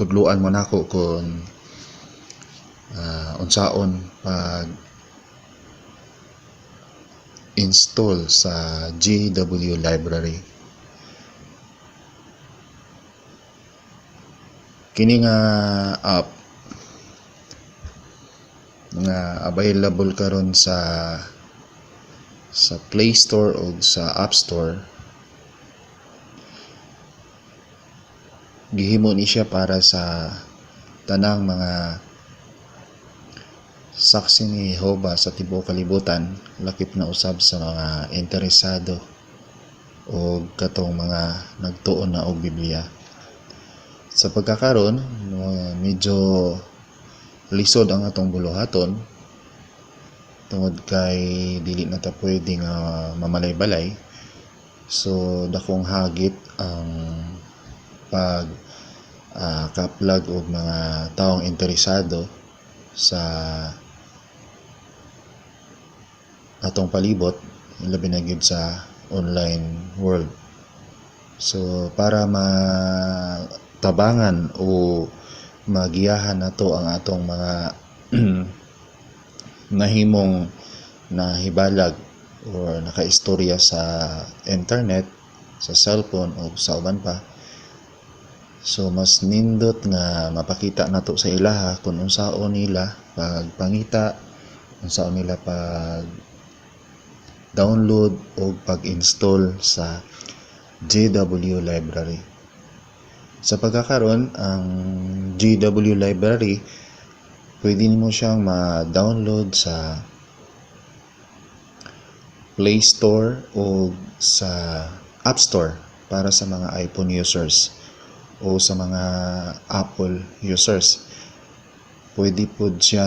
tudluan mo nako kung unsaon pag install sa GW Library. Kini nga app nga available karon sa Play Store o sa App Store, gihimo ni siya para sa tanang mga saksi ni Jehova sa tibuok kalibutan, lakip na usab sa mga interesado o katong mga nagtuon na og Biblia. Sa pagkakaron, medyo lisod ang atong buluhaton tungod kay dili na ta pwede nga mamalay-balay. So dakong hagit ang pag kaplag og mga taong interesado sa atong palibot, labi na gyud sa online world. So para matabangan o magiyahan nato ang atong mga nahimong nahibalag or nakaistorya sa internet, sa cellphone o sa uban pa, so mas nindot nga mapakita nato sa ilaha kung unsaon nila pagpangita, unsaon nila pag download o pag-install sa GW Library. Sa pagkakaron, ang GW Library pwede nimo siyang ma-download sa Play Store o sa App Store para sa mga iPhone users o sa mga Apple users. Pwede pod siya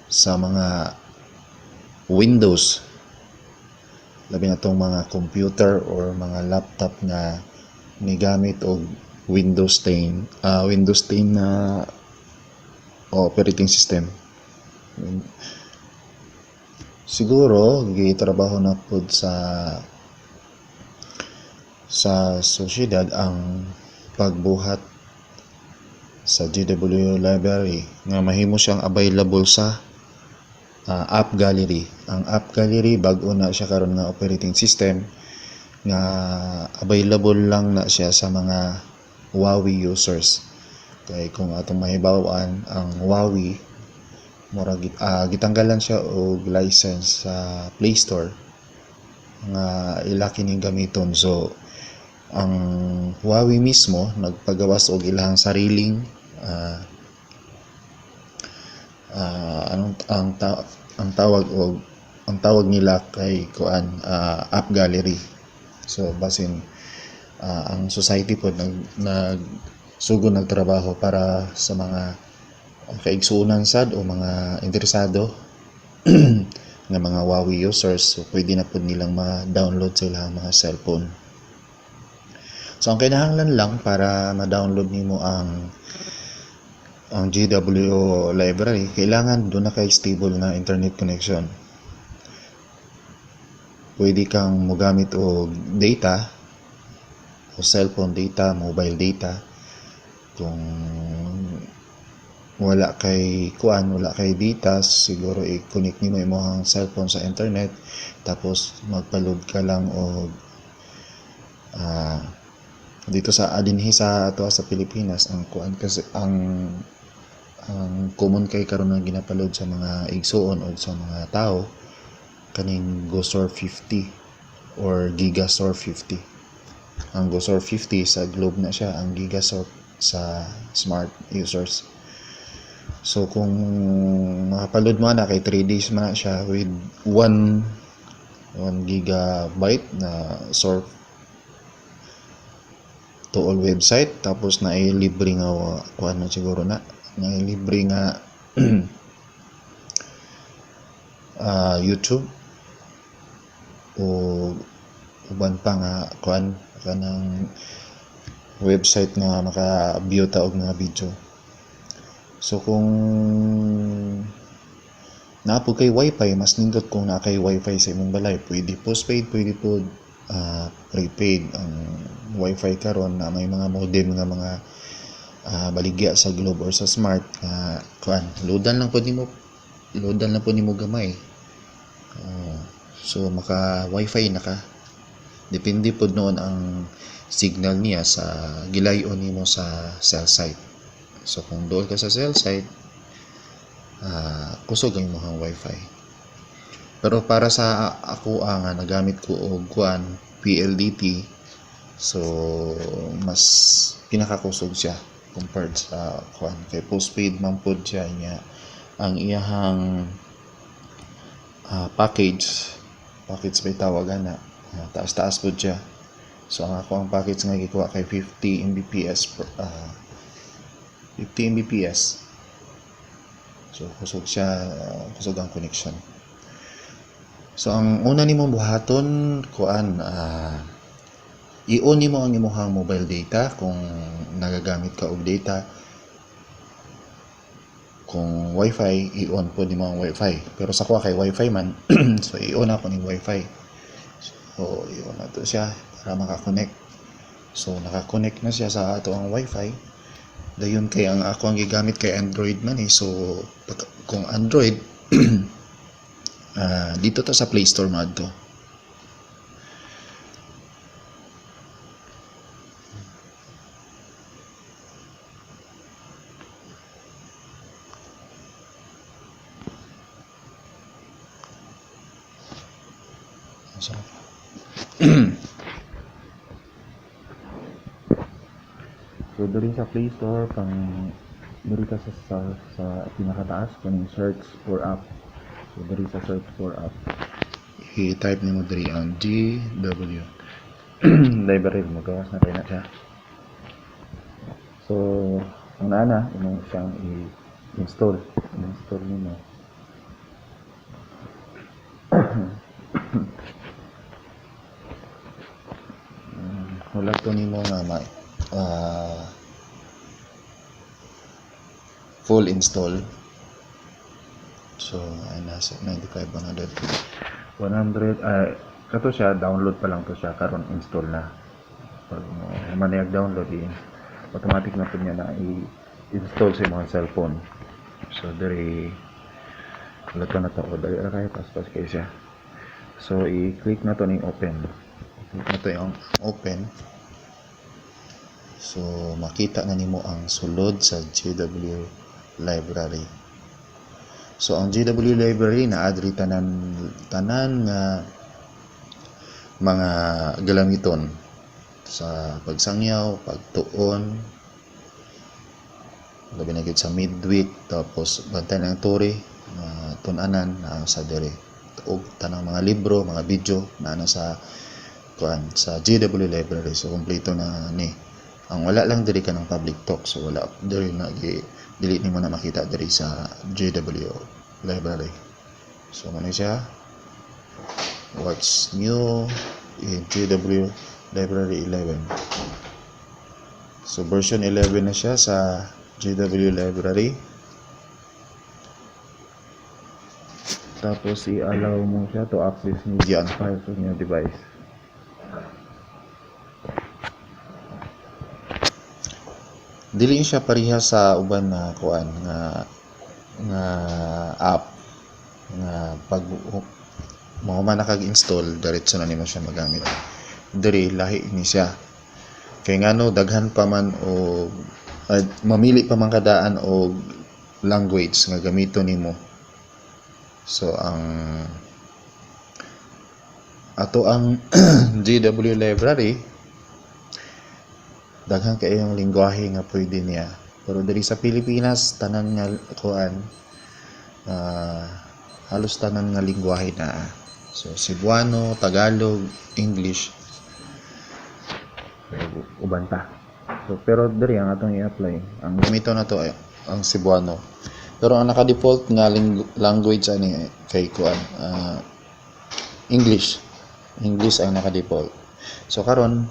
sa mga Windows, labi na tong mga computer or mga laptop na nigamit og Windows 10, Windows 10 na operating system. Siguro gitrabaho na pod sa sosyedad ang pagbuhat sa GW Library nga mahimo siyang available sa App Gallery. Ang App Gallery, bag-o na siya karon nga operating system nga available lang na siya sa mga Huawei users. Kay kung atong mahibaw-an, ang Huawei murag gitanggalan siya og license sa Play Store nga ila kining gamiton. So ang Huawei mismo nagpagawas og ilahang sariling anong ang tawag og ang tawag nila kay kuan, App Gallery. So basin ang society pod nag nagsugod nagtrabaho para sa mga kaigsuonan sad o mga interesado nga mga Huawei users, so pwede na pod nilang ma-download sa ilang mga cellphone. So ang kinahanglan lang para ma-download nimo ang GW Library, kailangan duna kay stable na internet connection. Pwede kang mogamit og data o cellphone data, mobile data. Kung wala kay kuan, wala kay data, siguro i-connect nimo imong cellphone sa internet, tapos magpa-load ka lang og dito sa adinhi sa ato sa Pilipinas, ang kuan kasi ang common kay karon nga ginapaload sa mga igsuon o sa mga tao kaning GoSurf 50 or GigaSurf 50. Ang GoSurf 50 sa Globe na siya, ang GigaSurf sa Smart users. So kung makapaload mo na kay 3 days man na siya with 1 gigabyte na surf to all website, tapos na libre nga kuan na siguro na libre nga YouTube o uban pa nga kuan kanang website nga maka-view ta og mga video. So kung naa po kay wifi, mas nindot kung naa kay wifi sa imong balay. Pwede postpaid, pwede po prepaid. Ang wifi karon na may mga modem nga mga Baligya sa Globe or sa Smart, kuan, loadan lang pod nimo, loadan lang pod nimo gamay. So maka wifi na ka. Depende pod noon ang signal niya sa gilayon nimo sa cell site. So kung doon ka sa cell site, kusog ang imong wifi. Pero para sa ako nga nagamit ko og kuan PLDT, so mas pinakakusog siya compared sa kuan kay postpaid man pod siya niya. Ang iyahang package package may tawag ana, taas-taas pod siya. So ang ako ang package nga gikuha kay 50 Mbps per, 50 Mbps. So kusog siya, kusog ang connection. So ang una nimong buhaton kuan, i-on nimo ang imong mobile data kung nagagamit ka og data. Kung wifi, i-on po nimo ang wifi. Pero sa kuha kay wifi man, so i-on ako ning wifi. So i-on na to siya para maka-connect. So naka-connect na siya sa ato ang wifi. Dayon kay ang ako ang gigamit kay Android man eh. So kung Android, dito ta sa Play Store maadto. So diri sa Play Store, pang diri ka sa pinakataas kuning search for app. So diri sa search for app, i-type nimo diri ang GW Library, magawas na kay na siya. So ang naana imo siyang i-install, install nimo. Wala to nimo nga ma full install. So ay nasa 95, 100, 100, kato siya, download pa lang to siya karon, install na. Pag manayag download, automatic na po niya na i-install sa imong cellphone. So diri wala to na to, dali ra kayo, paspas kayo siya. So i-click na to ning open. I-click na to yung open. So makita na nimo ang sulod sa GW Library. So ang GW Library na adri tanan tanan nga mga galamiton sa pagsangyaw, pagtuon, labi na gyud sa midweek, tapos bantay ng turi na tun-anan na sa diri ug tanang mga libro, mga video na sa kuan sa GW Library. So kompleto na ni. Ang wala lang diri kanang public talk, so wala diri na dili nimo na makita diri sa GW Library. So muna siya, what's new in GW Library 11. So version 11 na siya sa GW Library. Tapos i-allow mo siya to access media and files on your device. Dili siya pareha sa uban na kuan nga nga app nga pag mahuman na kag-install diretso na nimo siya magamit. Diri lahi ni siya. Kay ngano daghan pa man og mamili pa man kadaan og language nga gamiton nimo. So ang ato ang GW Library daghan kay ang lingwahe nga pwede niya. Pero diri sa Pilipinas tanan nga kuan, halos tanan nga lingwahe naa. So Cebuano, Tagalog, English, uban pa. So pero diri ang atong i-apply, ang gamiton nato ay ang Cebuano. Pero ang naka-default nga language ani kay kuan, English. English ang naka-default. So karon,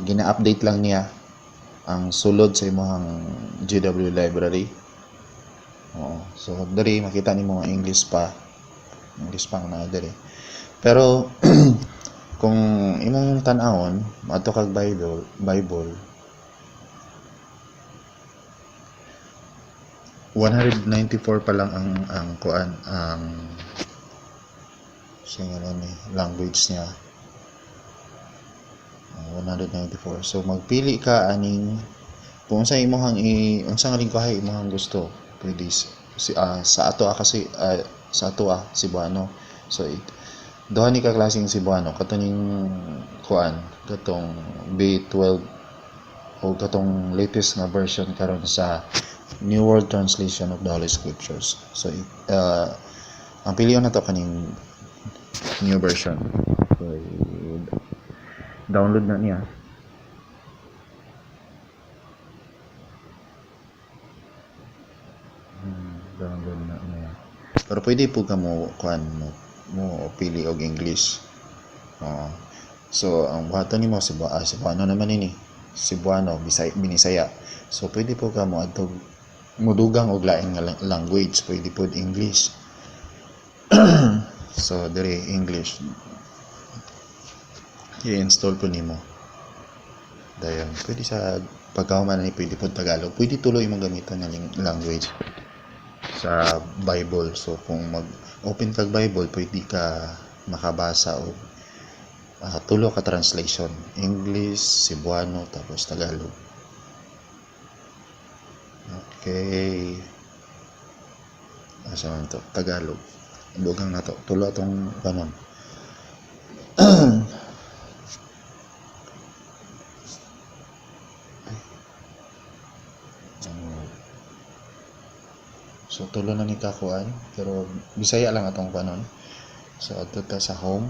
gina-update lang niya ang sulod sa imong GW Library. Oo. So diri makita nimo nga English pa. English pa ang naa diri. Pero kung imong tan-awon, moadto kag Bible. 194 pa lang ang kuan, ang siya nga ni language niya. 194. So magpili ka aning kung unsa imong i unsa nga lingwahe imong gusto. Pwede si, sa ato kasi sa ato Cebuano. So duha ni ka klaseng Cebuano, katong kuan, katong B12 o katong latest nga version karon sa New World Translation of the Holy Scriptures. So ang pilion nato kaning new version. So download na niya. Download na niya. Pero pwede po ka mo kuan mo mo pili og English. Oo. So ang buhaton nimo Cebuano naman ini. Cebuano, Bisaya, Binisaya. So pwede po ka mo adto mudugang og lain nga language, pwede pod English. So diri English. I-install po nimo. Dayon, pwede sa pagkahuman ni pwede pod Tagalog. Pwede tuloy imong gamiton nga language sa Bible. So kung mag-open kag Bible, pwede ka makabasa og tulo ka translation, English, Cebuano, tapos Tagalog. Okay. Asa man to? Tagalog. Dugang na to. Tulo atong kanon. So tulo na ni kakuan, pero Bisaya lang atong kanon. So adto ta sa home.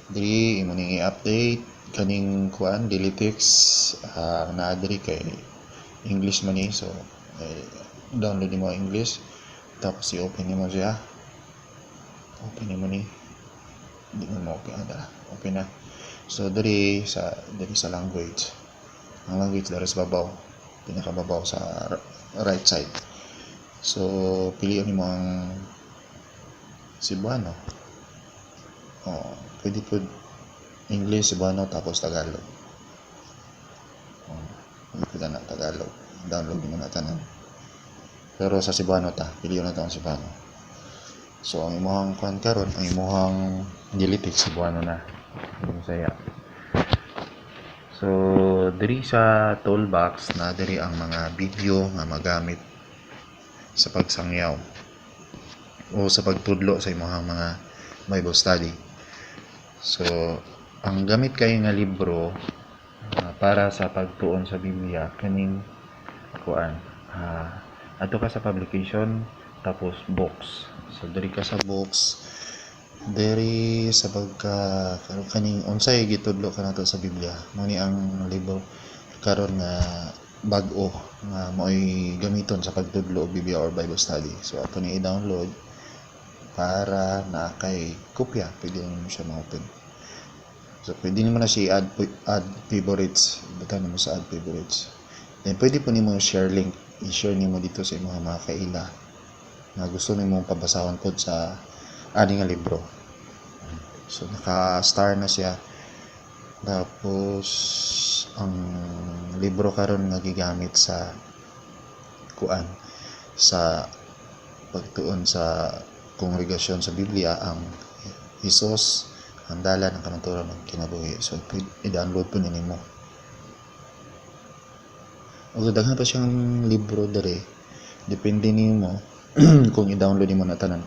Diri imo ning i-update kaning kuan Delitex, naa diri kay English man ni, so eh, download nimo English, tapos i-open nimo siya. Open nimo ni, di mo open, dara open na. So diri sa language, ang language diri sa babaw, pinakababaw sa right side. So pilion nimo ang Cebuano. Oh, pwede po English, Cebuano, tapos Tagalog. Oh, pwede na Tagalog. Download mo na tanan. Pero sa Cebuano ta, pilion na ta ang Cebuano. So ang imong kuan karon, ang imong Delitex Cebuano na. Bisaya. So diri sa toolbox na diri ang mga video nga magamit sa pagsangyaw o sa pagtudlo sa imong mga Bible study. So ang gamit kayo nga libro para sa pagtuon sa Biblia kaning kuan, adto ka sa publication, tapos books. So diri ka sa books, diri sa pagka kaning unsay gitudlo kanato sa Biblia, mao ni ang libro karon nga bag-o nga maoy gamiton sa pagtudlo og Biblia or Bible study. So ato ni i-download para na kay kopya, pwede nimo siya ma-open. So pwede nimo na siya i-add favorites, butang nimo sa add favorites. Then pwede po nimo share link, i-share nimo dito sa imong mga kaila na gusto nimo pabasahon pod sa ani nga libro. So naka-star na siya. Tapos ang libro karon nga gigamit sa kuan, sa pagtuon sa kongregasyon sa Biblia, ang Hesus ang dalan, ang kamatuoran ng kinabuhi. So i-download po ni nimo. Og daghan pa siyang libro diri. Depende nimo kung i-download nimo na tanan.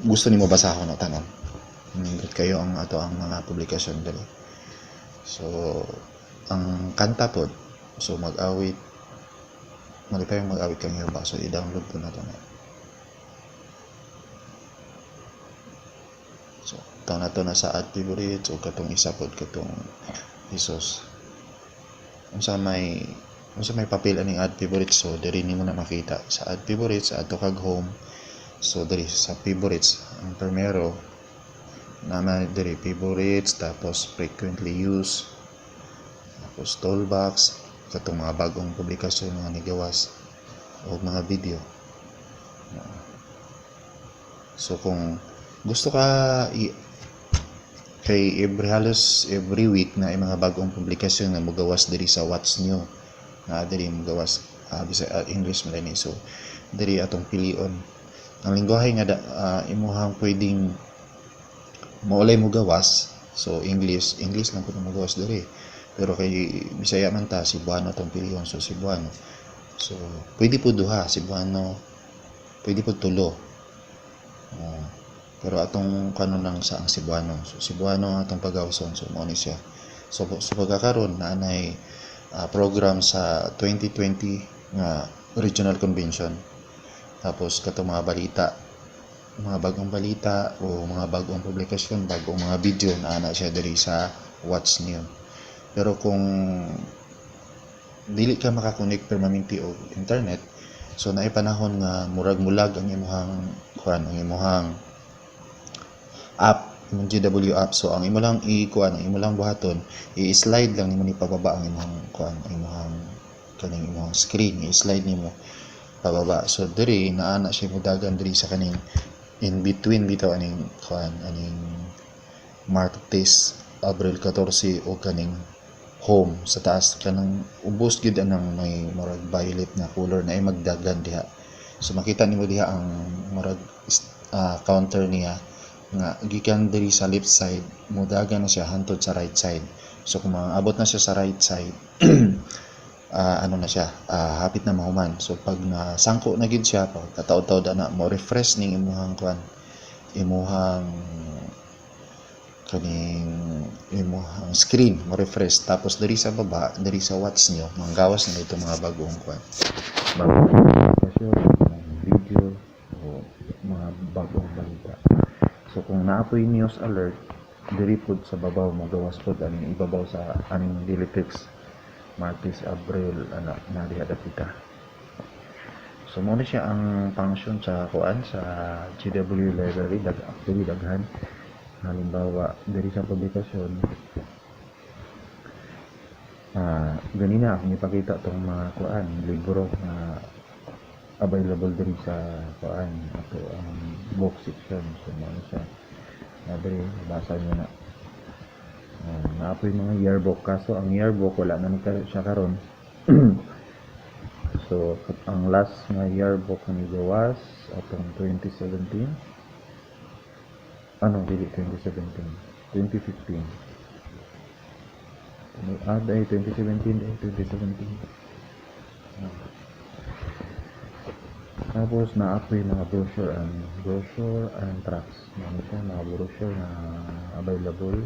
Gusto nimo basahon na tanan. Nindot kayo ang ato ang mga publikasyon diri. So ang kanta pod, so mag-awit, malipayong mag-awit kang Jehova, so i-download po na to na. So taon na to na sa add favorites o katong isa pod, katong Jesus. Unsa may papel aning add favorites, so diri nimo na makita sa add favorites, adto kag home. So diri sa favorites ang primero naman diri favorites, tapos frequently used, tapos toolbox, katong mga bagong publikasyon mga nigawas o mga video. So kung gusto ka kay every halos every week na ay mga bagong publikasyon nga mogawas diri sa What's New, na diri mogawas. Bisaya, English man ni. So diri atong pilion ang lingwahe nga imuhang pwedeng moulay mo gawas. So English, English lang pud mo gawas diri, pero kay Bisaya man ta, Cebuano atong pilion. So Cebuano. So pwede po duha, Cebuano, pwede po tulo. Pero atong kanon lang sa ang Cebuano. So Cebuano ang atong pagawson. So mao ni siya. So sa pagkakaron, naanay program sa 2020 nga regional convention, tapos katong mga balita, mga bagong balita o mga bagong publikasyon, bagong mga video, naa na siya diri sa What's New. Pero kung dili ka makakonect permanente og internet, so naay panahon nga murag mulag ang imuhang kuan, ang imuhang app, imong GW app. So ang imo lang i-kuan, ang imo lang buhaton, i-slide lang nimo ni pababa ang imong kuan, ang imong kaning imong screen, i-slide nimo pababa. So diri naa na siya mudagan diri sa kaning in between bitaw aning kuan, aning Martes, Abril 14 o kaning home sa taas, kanang ubos gid anang may murag violet na color na ay magdagan diha. So makita nimo diha ang murag counter niya nga gikan diri sa left side, mudagan na siya hantod sa right side. So kung maabot na siya sa right side, ano na siya, hapit na mahuman. So pag nasangko na gid siya, pag kataod-taod na, mo refresh ning imuhang kuan, imuhang kaning imuhang screen, mo refresh. Tapos diri sa baba, diri sa What's New, manggawas na ito mga bagong kuan, bagong publikasyon, mga video o mga bagong balita. So kung naa poy news alert, diri pud sa babaw mo gawas pud aning ibabaw sa aning daily text, Martes, Abril, ana na diha dapita. So mo na siya ang function sa kuan, sa GW Library. Actually daghan. Halimbawa diri sa publikasyon, ganina akong ipakita tong mga kuan, libro na available diri sa kuan, ato ang book section. So mo na siya na diri, basa niyo na. Naa poy mga yearbook, kaso ang yearbook wala na ni siya karon. So ang last nga yearbook nga nigawas atong 2017, ano, dili 2017, 2015, day 2017, day 2017. Tapos naa poy mga brochure and tracts. Ano siya, mga brochure na available.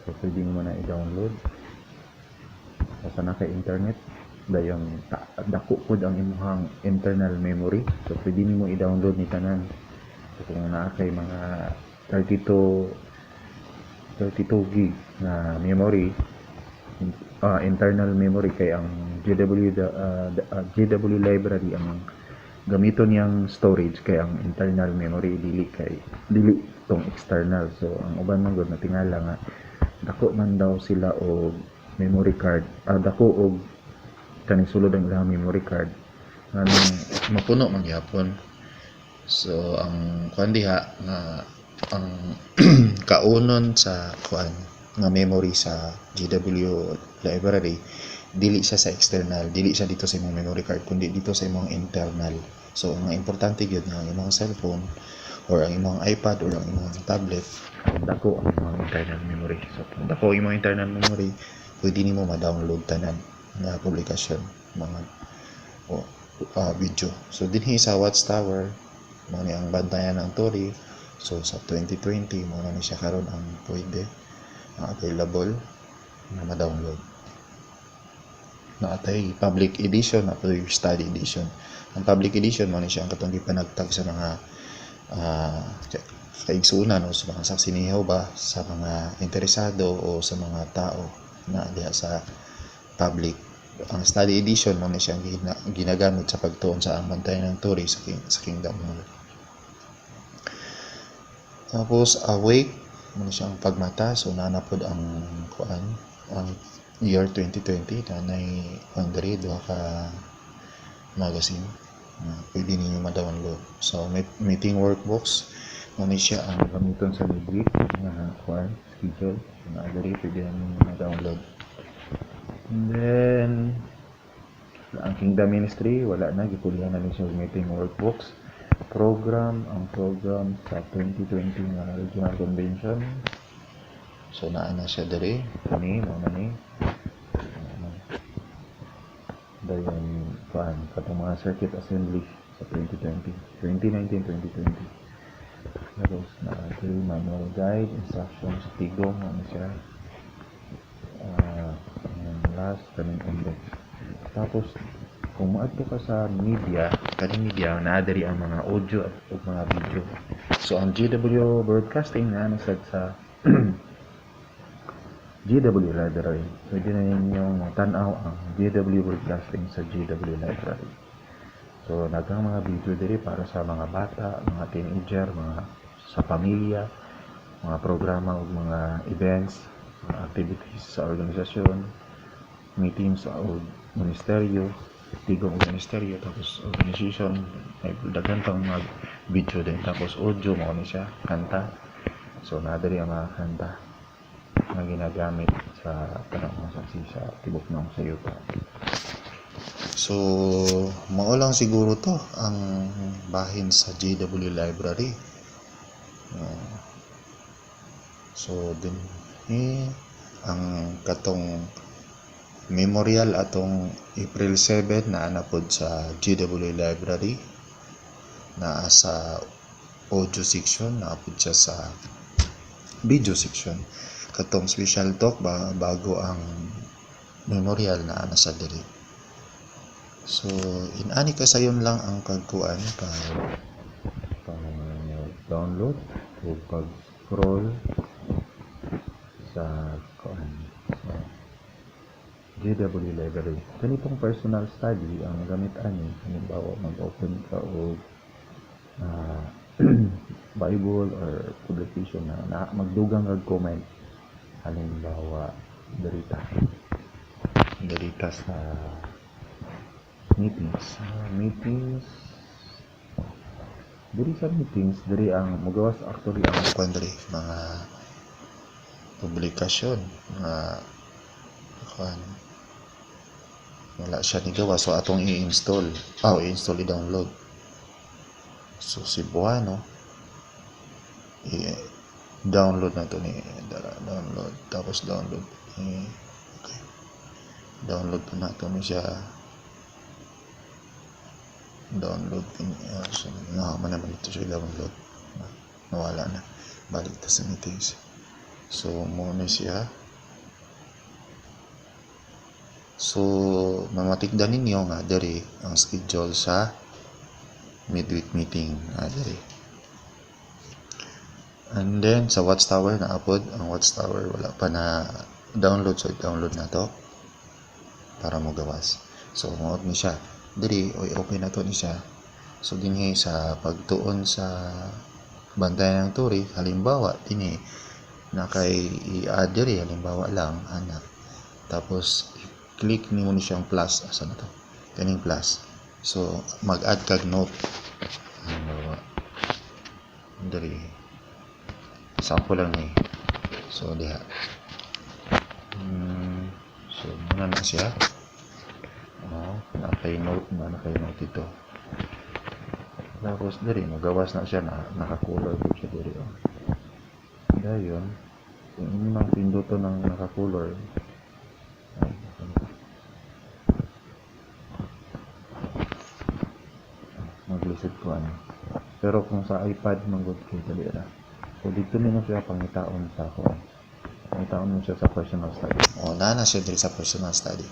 So pwede mo na i-download. Basta na kay internet, dayon dako pod ang imuhang internal memory. So pwede nimo i-download ni tanan. So kung naa kay mga 32 gig na memory, internal memory, kay ang GW Library, ang gamiton niyang storage kay ang internal memory, dili kay dili tong external. So ang uban man gud natingala nga dako man daw sila og memory card, dako og kaning sulod ang ilang memory card, nganong mapuno man gyapon. So ang kuan diha nga ang kaunon sa kuan nga memory sa GW Library, dili siya sa external, dili siya dito sa imong memory card, kundi dito sa imong internal. So ang importante gyud nga ang imong cellphone or ang imong iPad or ang imong tablet, dako ang imong internal memory. So kung dako ang imong internal memory, pwede nimo ma-download tanan nga publikasyon, mga o video. So dinhi sa Watchtower, mao ni ang Bantayan ng Tore. So sa 2020, mao na ni siya karon ang pwede, ang available na ma-download. Naa tay public edition, naa poy study edition. Ang public edition, mao ni siya ang katong gipanagtag sa mga kaigsuonan o sa mga Saksi ni Jehova, sa mga interesado o sa mga tao na diha sa public. Ang study edition, mao ni siya ang ginagamit sa pagtuon sa ang Bantayan ng Tore sa Kingdom Hall. Tapos Awake, mao ni siya ang pagmata. So naa na pod ang kuan, ang year 2020, nanay kuan diri, duha ka magazine na pwede ninyo ma-download. So meeting workbooks, mao ni siya ang gamiton sa midweek nga kuan, schedule na diri, pwede na ninyo ma-download. And then Ang Kingdom Ministry, wala na, gipulihan na ni siya meeting workbooks. Program, ang program sa 2020 nga Regional Convention. So naa na siya diri, kani mao na ni. Dayon kuan, katong mga circuit assembly sa 2020, 2019, 2020. Tapos na diri manual guide, instructions, tigong ano siya. And last, kaning index. Tapos kung moadto ka sa media, kaning media naa diri ang mga audio at ug mga video. So ang JW Broadcasting naa na sad sa JW Library. Pwede na ninyong tan-aw ang JW Broadcasting sa JW Library. So daghang mga video diri para sa mga bata, mga teenager, mga sa pamilya, mga programa ug mga events, mga activities sa organisasyon, meetings o ministeryo, tigong og ministeryo, tapos organization, may daghan pang mga video din. Tapos audio mao ni siya, kanta. So naa diri ang mga kanta nga ginagamit sa tanang mga Saksi sa tibok ng sa yuta. So mao lang siguro to ang bahin sa JW Library. So din eh, ang katong memorial atong April 7 naa na pod sa JW Library, naa sa audio section, naa pod siya sa video section. Katong special talk ba bago ang memorial, naa na sa diri. So inani kasayon lang ang pagkuan, pag download o pag scroll sa kuan, sa JW Library. Kanitong personal study ang gamit ani, halimbawa mag-open ka og Bible or publication na magdugang kag comment, halimbawa diri ta sa meetings. Meetings diri, sa meetings diri ang mugawas actually ang kuan diri, mga publikasyon nga kuan, wala siya ni gawa, so atong i-install, i-install, i-download. So Cebuano, i-download na to ni dara, download, tapos download ni, okay, download pa na to ni siya, download kini. So man naman ito siya download, nawala na. Balik ta sa meetings. So mo ni siya. So mamatikdan ninyo nga diri ang schedule sa midweek meeting nga diri. And then sa Watchtower na upload ang Watchtower, wala pa na download, so download na to para mo gawas. So mo ni siya diri, oy, open na to ni siya. So dinhi sa pagtuon sa Bantayan ng Tore, halimbawa dinhi na kay i-add diri, halimbawa lang ana, tapos i-click nimo ni siyang plus. Asa na to? Kaning plus. So mag-add kag note, halimbawa diri, sample lang ni. So diha, so muna na siya. Oh, na kay note na, na kay note dito. Tapos diri magawas na siya na naka-color po siya diri, oh. Dayon kung imo nang pinduto ng naka-color, ay, maglisod ko ano. Pero kung sa iPad manggod kay dali ra. So dito nimo siya pangitaon sa kuan, pangitaon mo siya sa personal study. Oh, naa na siya diri sa personal study.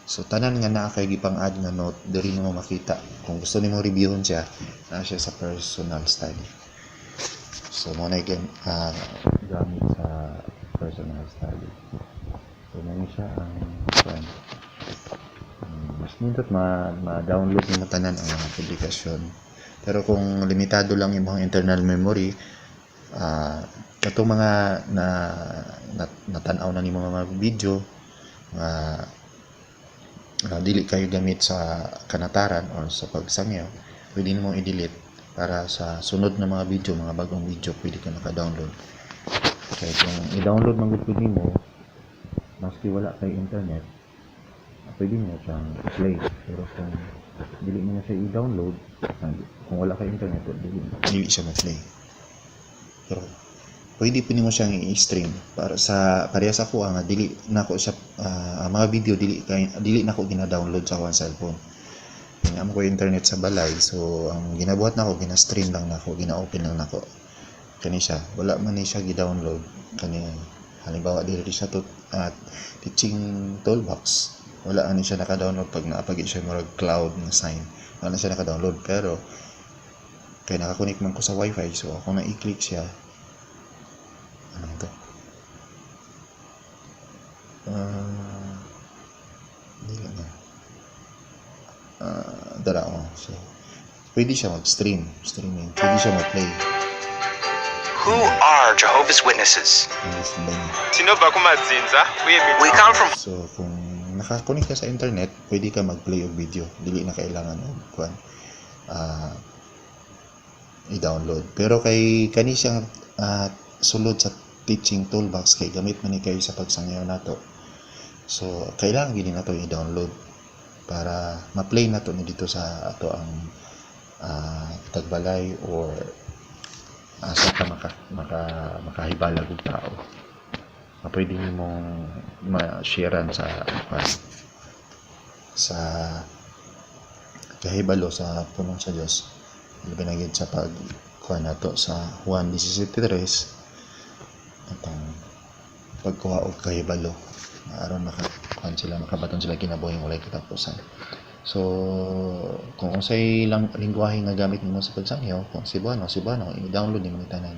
So tanan nga naa kay gipang-add nga note diri nimo makita. Kung gusto nimo reviewon siya, naa siya sa personal study. So mo na gamit sa personal study. So mo siya ang kuan. Mas nindot ma ma-download nimo tanan ang mga publikasyon. Pero kung limitado lang imong internal memory, katong mga na natan-aw na nimo mga video nga dili kayo gamit sa kanataran or sa pagsangyaw, pwede nimo i-delete para sa sunod na mga video, mga bagong video, pwede ka naka-download. Kaya kung i-download man gud pud nimo, maski wala kay internet, pwede mo siyang i-play. Pero kung dili mo na siya i-download, kung wala ka internet, dili siya ma-play. Pero pwede po nimo siyang i-stream para sa pareha sa ako nga dili nako siya, ang mga video dili kay dili nako gina-download sa akong cellphone. Kaya ko internet sa balay, so ang ginabuhat nako, gina-stream lang nako, gina-open lang nako. Kani siya, wala man ni siya gi-download kani. Halimbawa diri siya to at Teaching Toolbox, wala ani siya naka-download. Pag naapagi siya murag cloud na sign, wala na siya naka-download. Pero kay naka-connect man ko sa wifi, so ako na i-click siya, ano to, dili na, dara oh. So pwede siya mag-stream, streaming, pwede siya mag-play. Who are Jehovah's Witnesses? English ba niya? Tinobva kumadzinza uye We come from So kung naka-connect ka sa internet, pwede ka mag-play og video. Dili na kailangan og kuan, i-download. Pero kay kani siyang sulod sa Teaching Toolbox kay gamit man ni kayo sa pagsangyaw nato. So kailangan gini nato i-download para ma-play nato ni dito sa ato ang tagbalay or asa ka makahibalag og tao na pwede nimong ma-sharean sa kuan, sa kahibalo sa pulong sa Dios, labi na gyud sa pag kuan nato sa Juan 17:3, atong pagkuha og kahibalo aron makakuan sila, makabaton sila kinabuhing walay katapusan. So kung unsay lang lingwahe nga gamit nimo sa pagsangyaw, kung Cebuano, Cebuano, i-download nimo ni tanan.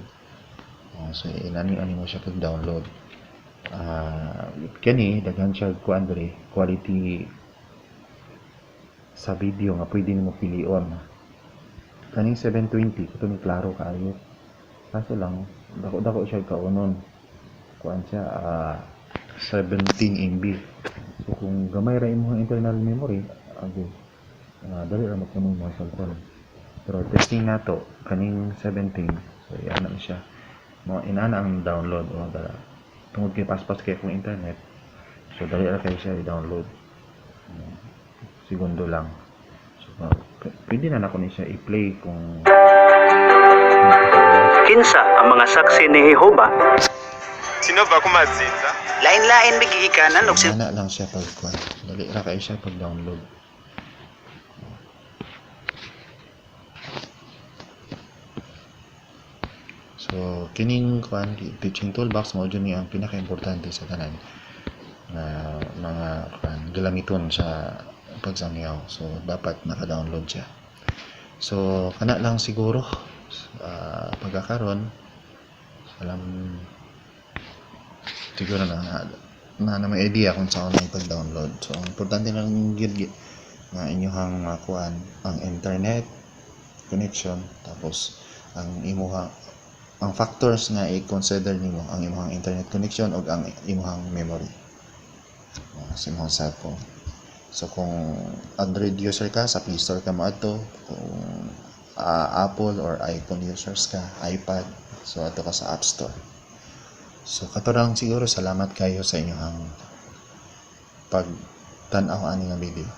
Oh, so inani ani mo siya pag-download. Kani daghan siya kuan diri, quality sa video nga pwede nimo pilion. Kaning 720 kato ni klaro kaayo, kaso lang dako-dako siya kaunon, kuan siya, 17 MB. So kung gamay ra imong internal memory, agoy, dali ra mapuno imong cellphone. Pero testing nato kaning 17. So iana na siya mo, inana ang download o dara. Tungod kay paspas kay akong internet, so dali ra kay siya i-download, segundo lang. So pwede na nako ni siya i-play kung Kinsa ang mga Saksi ni Jehova? Tinobva kumadzinza. Lain-lain may gigikanan og Inana lang siya pag kuan, dali ra kay siya pag download. So kining kuan, Teaching Toolbox, mao jud ni ang pinaka-importante sa tanan na mga kuan galamiton sa pagsangyaw. So dapat naka-download siya. So kana lang siguro pagkakaron. Alam siguro na na, na may idea kung saan na ipag-download. So ang importante lang gyud nga inyuhang makuan ang internet connection, tapos ang imuha ang factors nga i-consider nimo ang imuhang internet connection ug ang imuhang memory sa imong cellphone. So kung Android user ka, sa Play Store ka moadto. Kung Apple or iPhone users ka, iPad, so adto ka sa App Store. So kato lang siguro. Salamat kayo sa inyong pagtan-aw ani nga video.